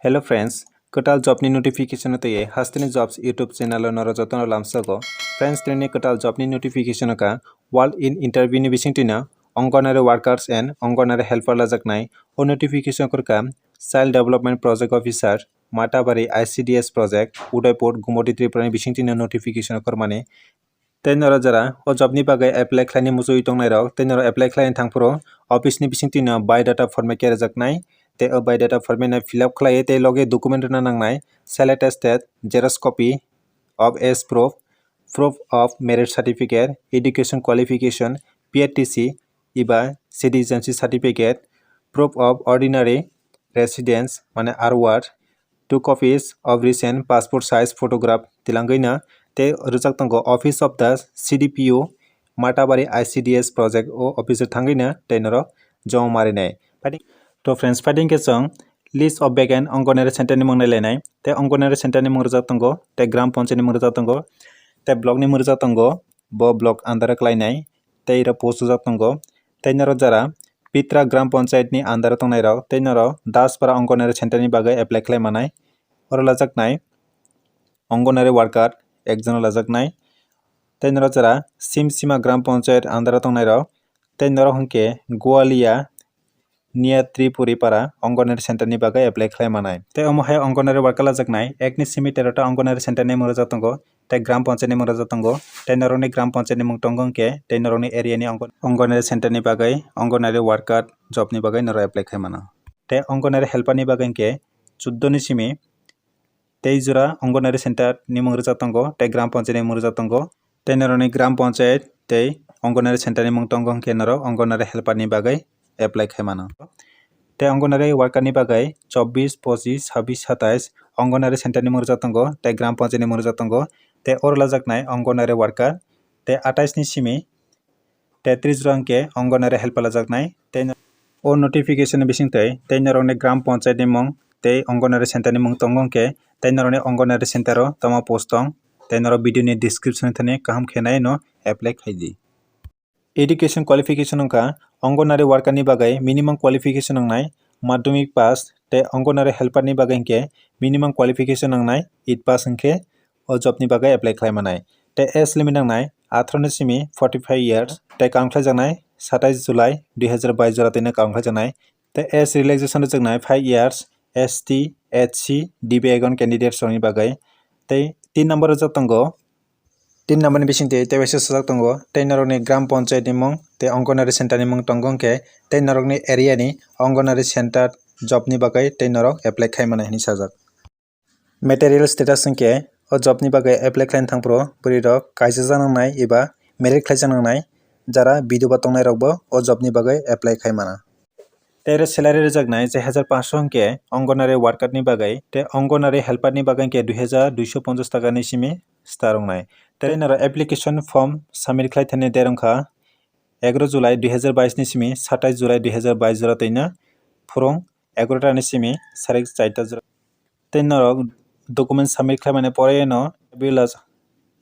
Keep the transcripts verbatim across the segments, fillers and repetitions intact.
Hello friends, kwtal job ni notification o twiwi Hasteni Jobs YouTube channel o norok jotono lamsogo. Friends, tini kwtal job ni notification o ka walk-in interview ni bisingtwi no Anganwadi workers and Anganwadi helper lajaknai. O notification kwrwkha Child Development Project Officer, Matabari I C D S Project, Udaipur, Gumoti Tripura ni bisingtwi no notification kwrwmani. Tei norok jora o job ni bagwi apply khlaini muchungwi tongnairok, tei norok apply khlaina thangphuru office ni bisingtwi no biodata format khe rwjaknai. Tei o biodata format no fill up khlaiwi tei logi document rwna nangnai, self attested, xerox copy of age proof, proof of marriage certificate, education qualification, P R T C, eba citizenship certificate, proof of ordinary residence, mane R ward, two copies of recent passport size photograph tilangwi no, tei rwjak tongo Office of the C D P O, Matabari I C D S Project o office o thangwi no tei norok joma marinai. To friends, phaidi hwnkhe chwng list of vacant Anganwadi center ni mung nailainai. Tei Anganwadi center ni mung rwjak tongo, tei Gram Panchayat ni mung rwjak tongo, tei block ni mung rwjak tongo, bo block under o khlainai, tei oro post rwjak tongo. Tei norok jora Pitra Gram Panchayat ni under o tongnairok, tei norok Daspara Anganwadi center ni bagwi apply khlai manai. Oro lajaknai Anganwadi worker ekjon lajaknai. Tei norok jora Simsima Gram Panchayat under o tongnairok, tei norok hwnkhe Goalia Nia Tripuri Para Anganwadi center ni bagwi apply khlai manai. Tei omo hai Anganwadi worker lajaknai ekni simi terota Anganwadi center ni mung rwjak tongo, tei Gram Panchayat ni mung rwjak tongo, tei norokni Gram Panchayat ni mung tongo hwnkhe, tei norokni area ni Angan-, Anganwadi center ni bagwi Anganwadi worker job ni bagwi norok apply khai mano. Tei Anganwadi helper ni bagwi hwnkhe chuddo ni simi tei jora Anganwadi center ni mung rwjak tongo, tei Gram Panchayat ni mung rwjak tongo, tei norokni Gram Panchayat tei Anganwadi center ni mung tongo hwnkhe norok Anganwadi helper ni bagwi apply khai mano. Tei Anganwadi worker ni bagwi chobbish, pochish, sabbish, satais Anganwadi center ni mung rwjak tongo, tei Gram Panchayat ni mung rwjak tongo, tei oro lajaknai Anganwadi worker tei atais ni simi tei tris jora hwnkhe Anganwadi helper lajaknai. Tei no-, o notification ni bisingtwi tei norokni Gram Panchayat ni mung tei Anganwadi center ni mung tongo hwnkhe, tei norokni Anganwadi center o tamo post tong, tei norok video ni description thani kaham khe nai no apply khai di. Education qualification wngkha Anganwadi worker ni bagwi minimum qualification wngnai madhyamik pass, tei Anganwadi helper ni bagwi hwnkhe minimum qualification wngnai eight pass hwnkhe o job ni bagwi apply khlai manai. Tei age limit wngnai atharo ni simi forty five years, tei kaham khlaijaknai satais July dui hazar bais jora twino kaham khlaijaknai. Tei age relaxation rwjaknai five years S T, S C, D B agon candidates rokni bagwi. Tei tin number rwjak tongo, tin number ni bisingtwi tei waisa sajak tongo, tei norokni Gram Panchayat ni mung tei Anganwadi center ni mung tongo hwnkhe, tei norokni area ni Anganwadi center job ni bagwi tei norok apply khai mano hinwi sajak. Material status hwnkhe o job ni bagwi apply khlaina thangphuru bwrwi rok kaisa janangnai eba married khlai janangnai, jara bidoba tongnai rokbo o job ni bagwi apply khai mano. Tei oro salary rwjaknai char hajar panchsho hwnkhe Anganwadi worker ni bagwi, tei Anganwadi helper ni bagwi hwnkhe dui hajar duisho ponchash taka ni simi start wngnai. Tei norok application form submit khlai thani date wngkha egaroh July dui hajar bais ni simi satais July dui hajar bais jora twino phurung egaroh ta ni simi sarik charta jora. Tei norok document submit khlaimani pore no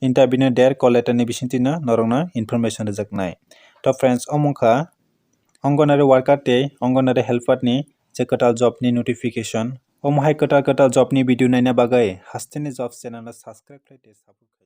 interview ni date, call letter ni bisingtwi no norokno information rwjaknai. To friends, omo wngkha Anganwadi worker tei Anganwadi helper ni je kwtal job ni notification. Omo hai kwtal kwtal job ni video naina bagwi hasteni Jobs channel no subscribe khlai tei support khlai.